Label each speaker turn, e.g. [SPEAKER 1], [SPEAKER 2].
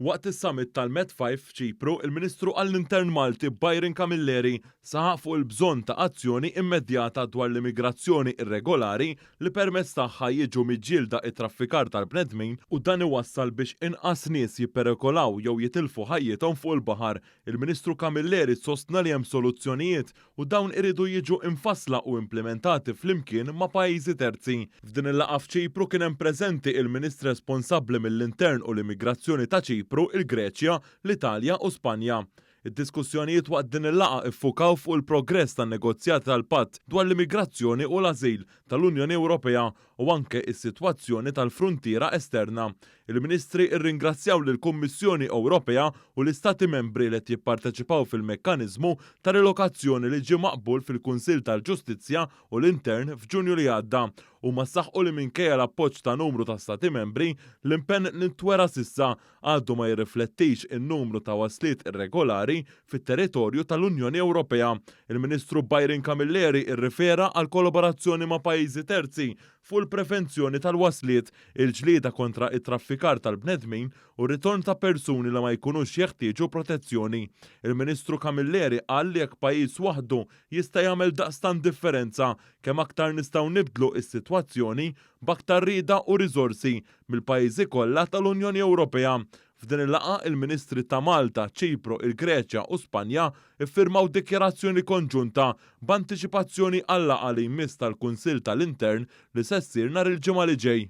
[SPEAKER 1] Waqt is-summit tal-Med 5 f'Ċipru, il-Ministru għall-Intern Malti Byron Camilleri saħaq fuq il-bżonn ta' azzjoni immedjata dwar l-immigrazzjoni irregolari li permezz tagħha jiġu miġġielda t-traffikar tal-bnedmin u dan iwassal biex inqas nies jipperikolaw jew jitilfu ħajjithom fuq il-baħar. Il-Ministru Camilleri sostna li hemm soluzzjonijiet u dawn iridu jiġu imfassla u implimentati flimkien ma' pajjiżi terzi. F'din il-laqgħa f'Ċipru kien hemm preżenti il-Ministri responsabbli mill-Intern u l-Immigrazzjoni ta' Ċipru, il-Greċja, l-Italja u Spanja. Id-diskussjonijiet waqt din il-laqgħa ffukaw fuq il-progress tan-negozjati tal-Patt dwar l-Immigrazzjoni u l-Ażil tal-Unjoni Ewropea u anke s-sitwazzjoni tal-fruntiera esterna. Il-Ministri rringrazzjaw lill-Kummissjoni Ewropea u l-Istati Membri li qed jipparteċipaw fil-mekkaniżmu ta' rilokazzjoni li ġie maqbul fil-Kunsill tal-Ġustizzja u l-Intern f'Ġunju li għadda. Huma saħqu li minkejja l-appoġġ ta' numru ta' Stati Membri, l-impenn li ntwera s'issa għadu ma jirriflettix in-numru ta' wasliet irregolari fit-territorju tal-Unjoni Ewropea. Il-Ministru Byron Camilleri rrifera għall-kollaborazzjoni ma' pajjiżi terzi fuq il-prevenzjoni tal-wasliet, il-ġlieda kontra t-traffikar tal-bnedmin u r-ritorn ta' persuni li ma jkunux jeħtieġu protezzjoni. Il-Ministru Camilleri qal li jekk pajjiż waħdu jista' jagħmel daqstant differenza, kemm aktar nistgħu nibdlu s-sitwazzjoni b'aktar rieda u riżorsi mill-pajjiżi kollha tal-Unjoni Ewropea. F'din il-laqgħa, il-Ministri ta' Malta, Ċipru, il-Greċja u Spanja ffirmaw dikjarazzjoni konġunta b'antiċipazzjoni għal-laqgħa li jmiss tal-Kunsill tal-Intern li se ssir nhar il-Ġimgħa li ġej.